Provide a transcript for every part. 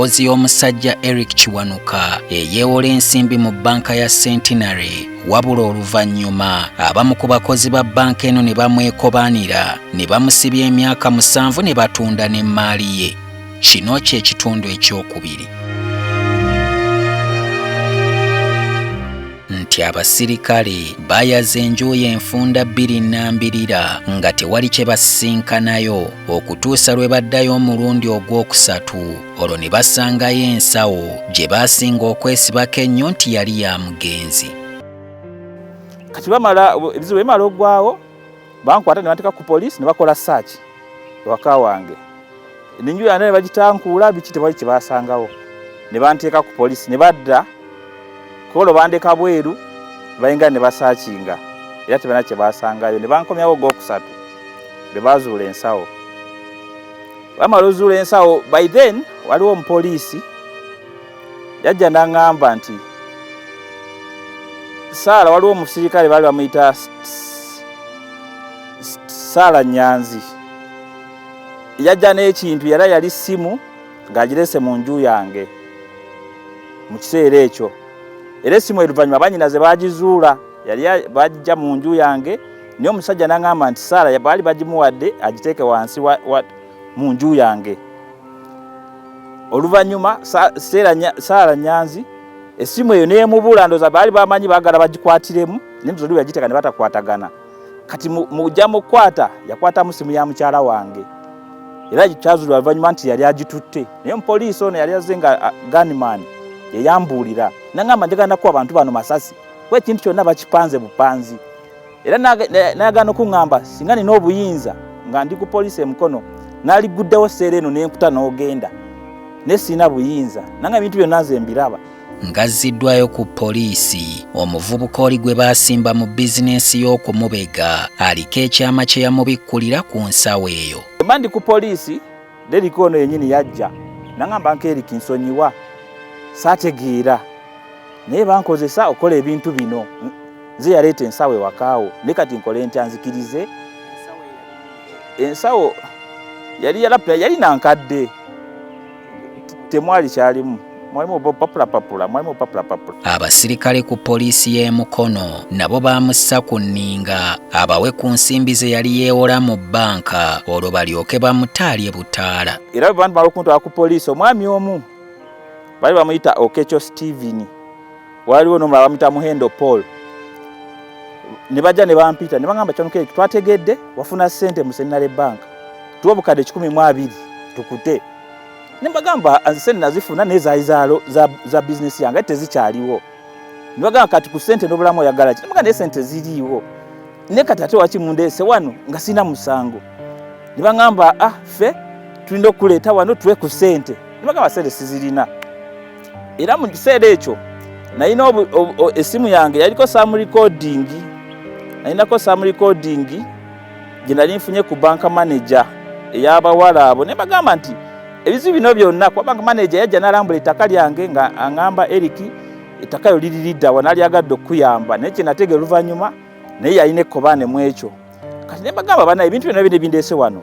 Emboozi y'omusajja Eric Kiwanuka eyeewola ensimbi mu bbanka ya Centenary, wabula oluvannyuma abamu ku bakozi ba bbanka eno ne bamwekobaanira ne bamusibya emyaka 7 ne batunda n'emmaali ye. Kino kye kitundu ekyokubiri. Nti abasirikale bayaza enju ye enfunda 2 nnambirira nga tewali kye basisinkanayo okutuusa lwe baddayo omulundi ogwokusatu, olwo ne basangayo ensawo gye baasinga okwesibako ennyo nti yali ya mugenzi. Kati bamala ebizibu bimala oggwawo, bankwata ne banteeka ku poliisi ne bakola search ewaka wange. N'enju yange ne bagitankuula, biki tewali kye baasangawo. Ne banteeka ku poliisi ne badda, olwo bandeka bweru, bayingira ne basaakinga era tebalina kye baasangayo. Ne bankomyawo ogwokusatu lwe baazuula ensawo. Bamala ozuula ensawo, by then waliwo omupoliisi yajja n'aŋŋamba nti Saala, waliwo omusirikale baali bamuyita Saala Nyanzi, yajja n'ekintu era yali ssimu ng'agirese mu nju yange mu kiseera ekyo. Era essimu oluvannyuma bannyinaze baagizuula, yali bagijja mu nju yange, naye omusajja n'aŋŋamba nti Saala baali bagimuwadde agiteeke wansi mu nju yange. Oluvannyuma Saala Nyanzi essimu eyo n'emubula, ndowooza baali bamanyi baagala bagikwatiremu, naye nti oli yagiteeka ne batakwatagana. Kati mujja mukukwata, yakwatamu simu ya mukyala wange, era kyazuulwa oluvannyuma nti yali agitutte. Naye omupoliisi ono yali azze nga gunman yeyambuulira, n'aŋŋamba njagala nakuba abantu bano masasi kuba ekintu kyonna bakipanze bupanzi. Era n'agaana okuŋŋamba singa nina obuyinza nga ndi ku poliisi e Mukono n'aliguddewo sseera eno n'enkuta n'ogenda, naye sirina buyinza, nanga ebintu byonna nze mbiraba. Ng'azziddwayo ku poliisi, omuvubuka oli gwe baasimba mu bizinensi y'okumubega aliko ekyama kye yamubikkulira ku nsawo eyo. Mba ndi ku poliisi, Derrick ono yennyini yajja n'aŋŋamba nka Eric nsonyiwa, saategeera naye bankozesa okukola ebintu bino, nze yaleeta ensawo ewakaawo, naye kati nkole ntya nzikirize? Ensawo yali yalapula, yali nankadde, temwali kyalimu, mwalimu papulapapula, mwalimu papulapapula. Abasirikale ku poliisi y'e Mukono nabo baamussa ku nninga abawe ku nsimbi ze yali yeewola mu bbanka, olwo balyoke bamutaalye butaala. Era bwe bamala okuntwala ku poliisi, omwami omu baali bamuyita Okecho Steven, waliwo n'omulala bamuyita Muhendo Paul, ne bajja ne bampita ne bagamba Kiwanuka Eric, twategedde wafuna ssente mu Centenary Bank, tuwa obukadde 120 tukute. Ne mbagamba ssente nazifuna naye zaali za bizinesi yange tezikyaliwo. Ne bagamba kati ku ssente n'obulamu oyagala ki? Ne mbagamba naye ssente ziriiwo, naye kati ate waki mundeese wano nga sirina musango? Ne bagamba ffe tulina okukuleeta wano tuwe ku ssente. Ne bagamba ssente sizirina. Era mu kiseera ekyo nalina essimu yange yaliko some recording, nalinako some recording gye nali nfunye ku bank manager ey'abawala abo, ne bagamba nti ebizibu bino byonna kuba bank manager yajja n'alambula ettaka lyange nga aŋŋamba Eric ettaka lyo liri lidda wa, nalyagadde okukuyamba, naye kye nategeera oluvannyuma naye yalina ekkobaane mu ekyo. Kati ne bagamba bana ebintu byonna bino ebindeese wano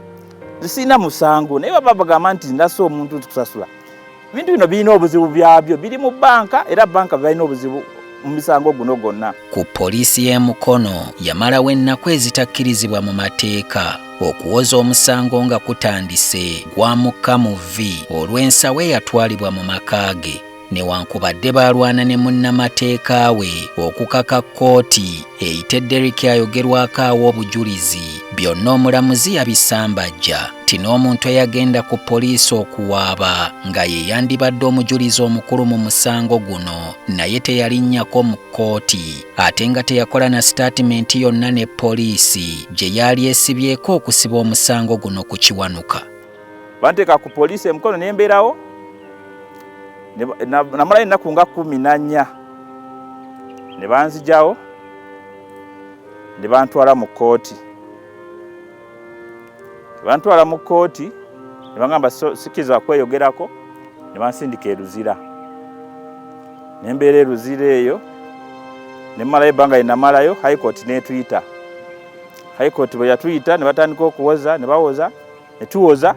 sirina musango, naye baba bagamba nti nasa omuntu nti kusasula. Ebintu bino birina obuzibu byabyo, biri mu bbanka era bbanka balina obuzibu mu misango guno gwonna. Ku poliisi y'e Mukono yamalawo ennaku ezitakkirizibwa mu mateeka okuwoza omusango nga kutandise gwamukka mu vvi olw'ensawo eyatwalibwa mu maka ge. Newankubadde baalwana ne munnamateeka we okukaka kkooti eyite Derrick ayogerwako awa obujulizi, byonna omulamuzi yabisambajja nti n'omuntu eyagenda ku poliisi okuwaaba nga ye yandibadde omujulizi omukulu mu musango guno naye teyalinnyako mu kkooti, ate nga teyakola na sitaatimenti yonna ne poliisi gye yali esibyeko okusiba omusango guno ku Kiwanuka. Banteeka ku poliisi e Mukono ne mbeerawo, namalayo ennaku nga 14 ne banzigyawo ne bantwala mu kkooti. Bantwala mu kkooti ne bagamba sikkiriza kweyogerako, ne bansindika e Luzira. Ne mbeera e Luzira eyo ne mmalayo ebbanga lye namalayo, High Court n'etuyita. High Court bwe yatuyita ne batandika okuwoza, ne bawoza, ne tuwoza.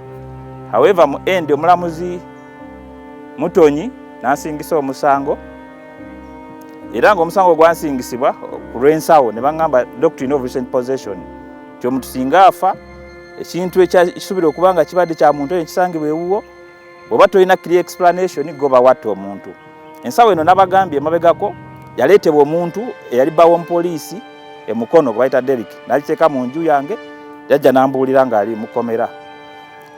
However mu end omulamuzi Mutonyi n'ansingisa omusango, era ng'omusango gwansingisibwa ku lw'ensawo ne baŋŋamba doctrine of recent possession, nti omuntu singa afa ekintu ekisuubira okuba nga kibadde kya muntu oyo ekisangibwa ewuwo, bw'oba tolina clear explanation goba watta omuntu. Ensawo eno nabagambye emabegako yaleetebwa omuntu eyali bba w'omupoliisi e Mukono gwe bayita Derrick, n'agiteeka mu nju yange, yajja n'ambuulira ng'ali mukomera.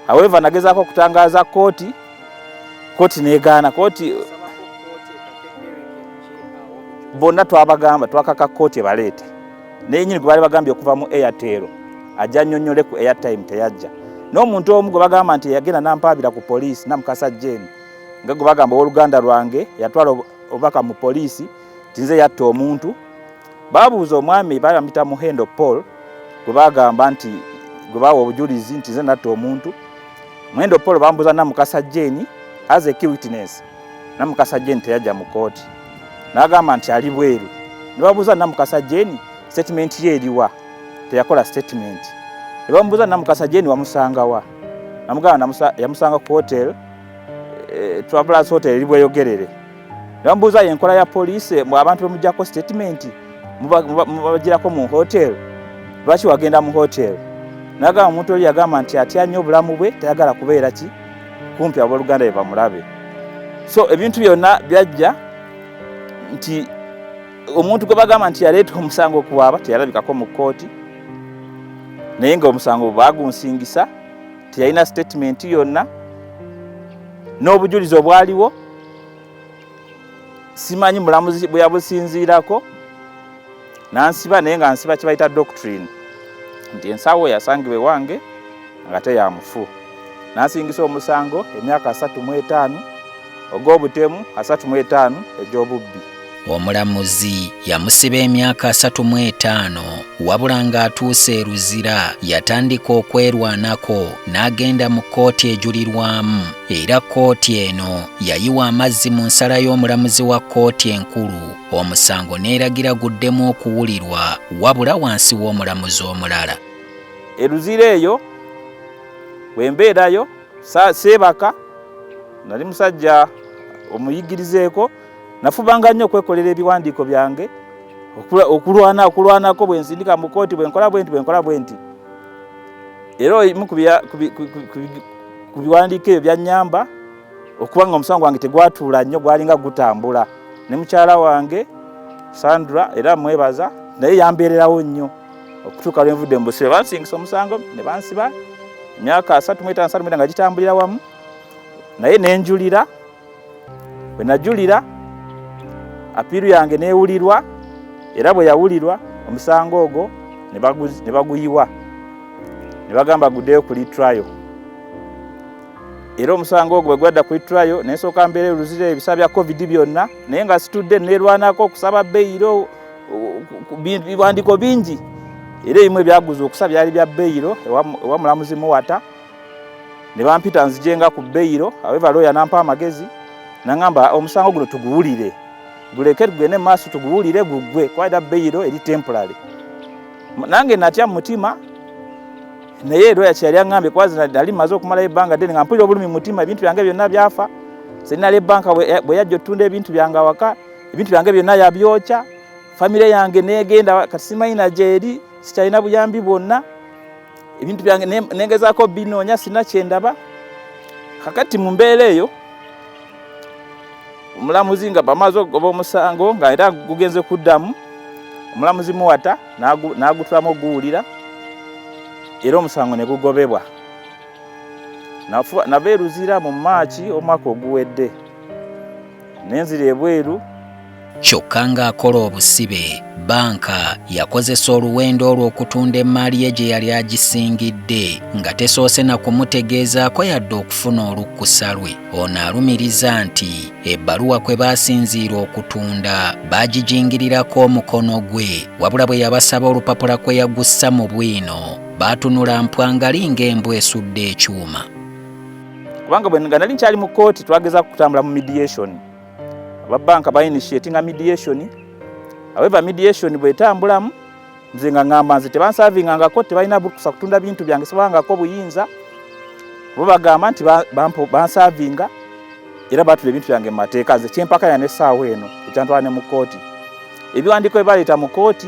However, nagezaako okutangaaza kkooti, kkooti n'egaana. Kkooti bonna twabagamba twakaka kkooti ebaleete, naye nyini gwe baali bagambye okuva mu Airtel ajja annyonnyole ku airtime teyajja. N'omuntu omu gwe bagamba nti yagenda n'ampaabira ku poliisi, Namukasa Jane, nga gwe bagamba owooluganda lwange yatwala obubaka mu poliisi nti nze yatta omuntu. Babuuza omwami bamuyita Muhendo Paul gwe bagamba nti gwe bawa obujulizi nti nze natta omuntu. Muhendo Paul bambuuza Namukasa Jane as a key witness. Namukasa Jane teyajja mu kkooti, n'agamba nti ali bweru. Ne babuuza Namukasa Jane statement ye eriwa, teyakola statement. Ne bamubuuza Namukasa Jane wamusangawa, namugamba yamusanga ku hotel, Travelers Hotel eri Bweyogerere. Ne bamubuuza enkola ya poliisi abantu bemuggyako statement mubagirako mu hotel, lwaki wagenda mu hotel? N'agamba omuntu oli yagamba nti atya nnyo obulamu bwe, tayagala kubeera ki kumpi abooluganda bye bamulabe. So ebintu byonna byajja nti omuntu gwe bagamba nti yaleeta omusango okuwaaba teyalabikako mu kkooti, naye ng'omusango baagunsingisa teyalina statement yonna n'obujulizi obwaliwo simanyi mulamuzi bwe yabusinziirako nansiba, naye nga nsiba kibayita doctrine nti ensawo yasangibwa ewange nga teyamufu. Nansingisa omusango emyaka 35 ogw'obutemu, 35 egy'obubbi. Omulamuzi yamusiba emyaka 35, wabula ng'atuuse e Luzira yatandika okwerwanako n'agenda mu kkooti ejulirwamu, era kkooti eno yayiwa amazzi mu nsala y'omulamuzi wa kkooti enkulu, omusango n'eragira guddemu okuwulirwa wabula wansi w'omulamuzi omulala. E Luzira eyo bwe mbeerayo seebaka, nali musajja omuyigirizeeko, nafubanga nnyo okwekolera ebiwandiiko byange, okulwana okulwanako bwe nsindika mu kkooti, bwe nkola bwe nti, bwe nkola bwe nti. Era ebimu ku biwandiiko ebyo byannyamba okuba nga omusango gwange tegwatuula nnyo, gwalinga gutambula. Ne mukyala wange Sandra era mwebaza, naye yambeererawo nnyo okutuuka lwe nvudde mu busibe. Bansingisa omusango ne bansiba emyaka 35, 35 nga gitambulira wamu, naye nenjulira. Bwe najulira apiiru yange neewulirwa, era bwe yawulirwa omusango ogwo ne baguyiwa ne bagamba guddeyo ku retrial. Era omusango ogwo bwe gwadda ku retrial ne nsooka mbeera e Luzira ebisa bya COVID byonna, naye nga situdde, neerwanako okusaba beyiro, biwandiiko bingi, era ebimu ebyaguza okusa byali bya beyiro ewa mulamuzi Muwata. Ne bampita nzijenga ku beyiro. However, lawyer nampa amagezi nangamba omusango guno tuguwulire, guleke tugende mu maaso tuguwulire guggwe, kuba era beyiro eri temporary. Nange natya mu mutima, naye lawyer kyeyali aŋŋambye, kuba nali mmaze okumalayo ebbanga ddene nga mpulira obulumi mu mutima, ebintu byange byonna byafa. Senali ebbanka bwe yajja otunda ebintu byange awaka, ebintu byange byonna yabyokya, famire yange negenda, kati simanyi na gyeri, sikyalina buyambi bwonna, ebintu byange nengezaako binoonya, sina kyendaba. Kakati mu mbeera eyo omulamuzi nga bamaze okugoba omusango nga era gugenze kuddamu, omulamuzi Muwata n'agutulamu oguwulira, era omusango ne gugobebwa. Nava e Luzira mu Maaki omwaka oguwedde nenzira ebweru. Kyokka ng'akola obusibe, bbanka yakozesa oluwendo olwo okutunda emmaali ye gye yali agisingidde nga tesoose na kumutegeezaako yadde okufuna olukkusa lwe. Ono alumiriza nti ebbaluwa kwe baasinziira okutunda baagijingirirako omukono gwe, wabula bwe yabasaba olupapula kwe yagussa mu bwino baatunula mpwangali ng'embwa esudde ekyuma. Kubanga bwe nga nali nkyali mu kkooti twagezaako okutambula mu mediation, aba bbanka bainitiatinga mediation. However, mediation bwetambulamu nze nga ngamba nze tebansavingangako, tebalina bukusa kutunda bintu byange, sibangako buyinza. Bo bagamba nti bansavinga. Era batula ebintu byange mu mateeka, nze kyempakanya n'essaawa eno ekyantwala ne mu kkooti. Ebiwandiiko bye baleeta mu kkooti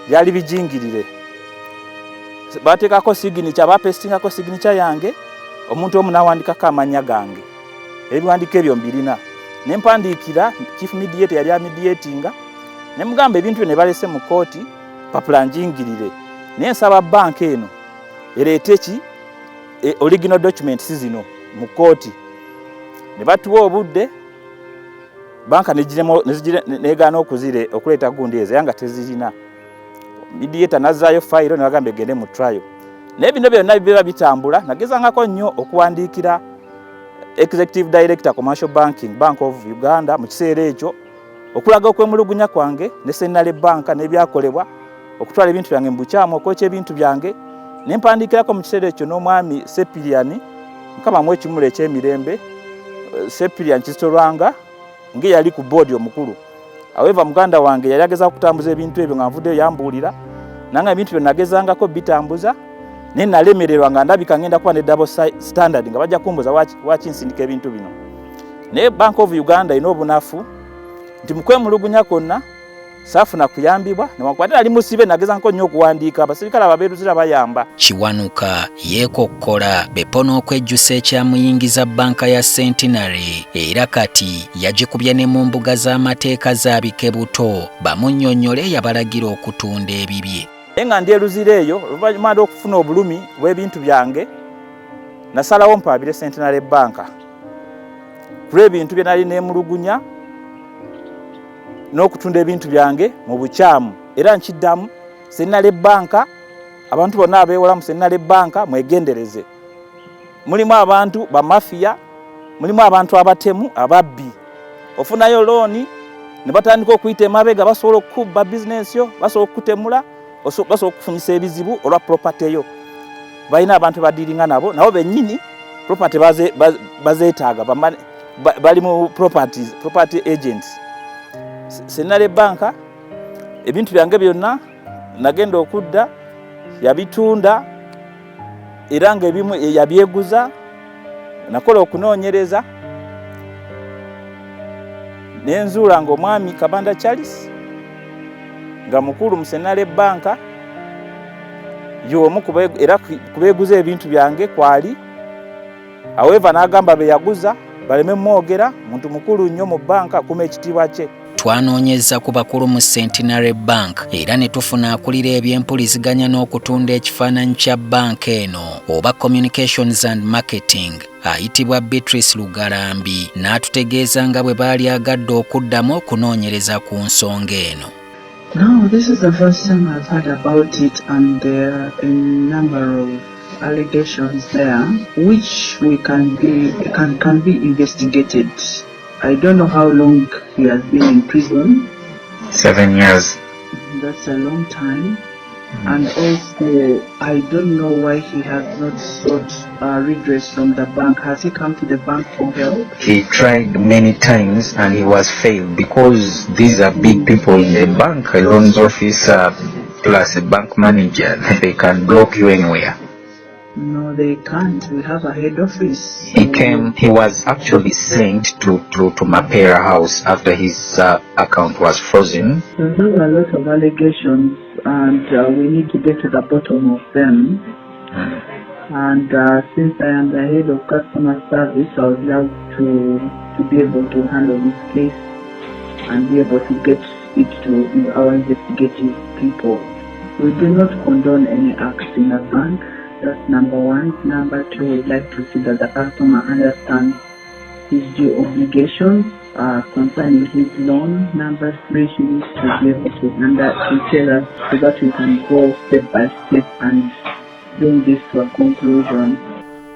byali bijingirire, bateekako signature, bapestingako signature yange, omuntu omu n'awandikako amannya gange. Ebiwandiiko ebyo mbirina ne mpandiikira chief mediator yali amediatinga, ne mugamba ebintu byo ne balese mu kkooti papula njingirire, naye nsaba banka eno ereete ki original documents zino mu kkooti. Ne batuwa obudde, banka negaana okuzire okuleeta gundi ezo era nga tezirina. Mediator nazzaayo fayiro ne bagamba egende mu trial. Naye bino byonna bibeera bitambula, nagezangako nnyo okuwandiikira executive director commercial banking, Bank of Uganda mu kiseera ekyo, okulaga okwemulugunya kwange ne Centenary Bank n'ebyakolebwa okutwala ebintu byange mu bukyamu, okwokya ebintu byange. Ne mpandiikirako mu kiseera ekyo n'omwami Sepiriani, Mukama amuwe ekimuli eky'emirembe, Sepirian Kizito Lwanga, ng'eyali ku boodi omukulu. However, muganda wange yali agezaako okutambuza ebintu ebyo nga nvuddeyo, yambuulira nanga ebintu byo nagezangako bitambuza naye nalemererwa, nga ndabika ngenda kuba ne double standard, nga bajja kumbuza waki nsindika ebintu bino. Naye Bank of Uganda erina obunafu nti mu kwemulugunya kwonna saafuna kuyambibwa, newankubadde nali musibe nagezangako nnyo okuwandiika. Abasirikale ababeeruzira bayamba. Kiwanuka yeekokkola Bepo n'okwejjusa ekyamuyingiza bbanka ya Centenary, era kati yagikubye ne mu mbuga z'amateeka zaabike buto bamunnyonnyole eyabalagira okutunda ebibye. Naye nga ndi e Luzira eyo, oluvannyuma lw'okufuna obulumi bw'ebintu byange, nasalawo mpaabire Centenary Bank ku lw'ebintu bye nali neemulugunya n'okutunda ebintu byange mu bukyamu. Era nkiddamu, Centenary Bank, abantu bonna abeewola mu Centenary Bank mwegendereze, mulimu abantu bamafiya, mulimu abantu abatemu, ababbi. Ofunayo looni ne batandika okuyita emabega, basobola okukubba bizinensi yo, basobola okukutemula, basobola okukufunyisa ebizibu olwa property yo. Balina abantu badiringa nabo, nabo bennyini property bazeetaaga, bali mu properties, property agents. Centenary Bank ebintu byange byonna nagenda okudda yabitunda, era nga ebimu yabyeguza. Nakola okunoonyereza nenzuula nga omwami Kabanda Charles nga mukulu mu Centenary Bank y'omu era kubeeguza ebintu byange kwali. However, n'agamba be yaguza baleme mwogera, muntu mukulu nnyo mu banka, akuma ekitiibwa kye. Twanoonyezza ku bakulu mu Centenary Bank era ne tufuna akulira ebyempuliziganya n'okutunda ekifaananyi kya banka eno oba communications and marketing, ayitibwa Beatrice Lugalambi, n'atutegeeza nga bwe baali agadde okuddamu okunoonyereza ku nsonga eno. No, this is the first time I've heard about it, and there are a number of allegations there which we can be can, can be investigated. I don't know how long he has been in prison. 7 years. That's a long time. And also, I don't know why he has not sought redress from the bank. Has he come to the bank for help? He tried many times and he was failed because these are big people in the bank, a loans officer plus a bank manager. They can block you anywhere. No, they can't. We have a head office. He came, he was actually sent to Mapera House after his account was frozen. We have a lot of allegations and we need to get to the bottom of them. And since I am the head of customer service, I would love to be able to handle this case and be able to get it to our investigative people. We do not condone any acts in a bank. That's number one. Number two, we'd like to see that the customer understands his due obligations concerning his loan. Number three, he needs to be able to tell us so that we can go step by step and bring this to a conclusion.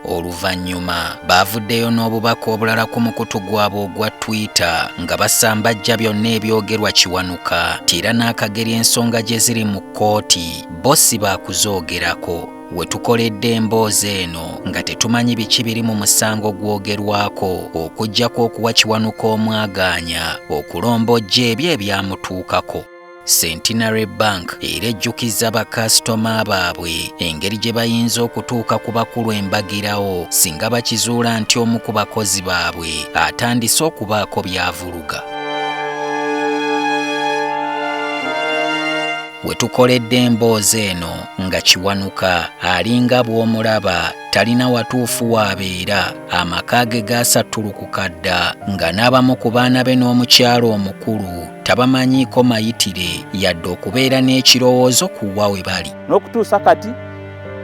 Oluvannyuma baavuddeyo n'obubaka obulala ku mukutu gwabwe ogwa Twitter nga basambajja byonna ebyogerwa Kiwanuka ti era n'akageri ensonga gye ziri mu kkooti bo si baakuzoogerako. We tukoledde emboozi eno nga tetumanyi biki biri mu musango gwogerwako, okuggyako okuwa Kiwanuka omwagaanya okulombojja ebyo ebyamutuukako. Centenary Bank era ejjukiza bakasitoma baabwe engeri gye bayinza okutuuka ku bakulu embagirawo singa bakizuula nti omu ku bakozi baabwe atandise okubaako by'avuluga. We tukoledde emboozi eno nga Kiwanuka alinga bw'omulaba talina watuufu w'abeera, amaka ge gaasattulukuka dda nga n'abamu ku baana be n'omukyala omukulu tabamanyiiko mayitire yadde okubeera n'ekirowoozo ku wa we bali. N'okutuusa kati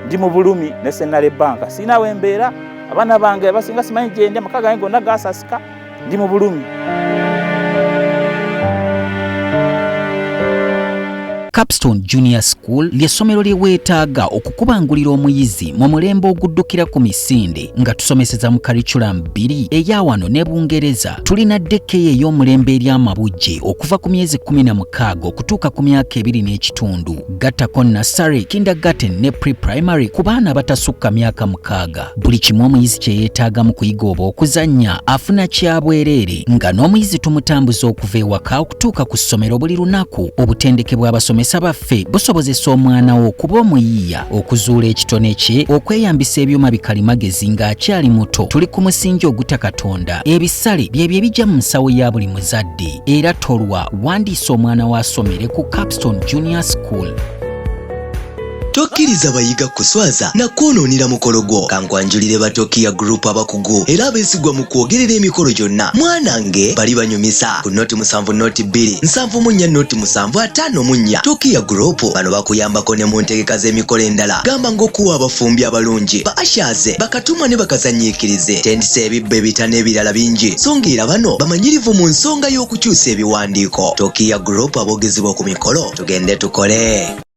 ndi mu bulumi ne Centenary Bank, sirina we mbeera, abaana bange abasinga simanyi gyendi, amaka gange gonna gaasasika, ndi mu bulumi. Capstone Junior School ly'essomero lye weetaaga okukubangulira omuyizi mu mulembe oguddukira ku misinde nga tusomeseza mu curriculum bbiri eya wano ne Bungereza. Tulina daycare ey'omulembe eri amabujje okuva ku myezi 16 okutuuka ku myaka ebiri n'ekitundu, gattako nursery, kindergarten ne pre-primary ku baana abatasukka myaka 6. Buli kimu omuyizi kye yeetaaga mu kuyiga oba okuzannya afuna kya bwereere, nga n'omuyizi tumutambuza okuva ewaka okutuuka ku ssomero buli lunaku. Obutendeke bw'abasomesa baffe busobozesa omwana wo okuba omuyiiya, okuzuula ekitone kye, okweyambisa ebyuma bikalimagezi ng'akyali muto. Tuli ku musingi ogutya Katonda. Ebisale byebyo ebijja mu nsawo ya buli muzadde, era tolwa, wandiisa omwana wo asomere ku Capstone Junior School. Tokkiriza bayiga kuswaza na kwonoonera mukolo gwo. Kankwanjulire ba Tokia Group abakugu era abeesigwa mu kwogerera emikolo gyonna. Mwanange bali banyumisa ku noti musanvu noti bbiri nsanvu mu nnya noti musanvu ataano mu nnya. Tokia Group bano bakuyambako ne mu ntegeka z'emikolo endala gamba ng'okuwa abafumbi abalungi, ba ashaze, bakatumwa ne bakazannyiikirize, tentisa ebibbo ebita n'ebirala bingi. So ng'era bano bamanyirivu mu nsonga y'okukyusa ebiwandiiko. Tokia Group aboogezi b'oku mikolo tugende tukole.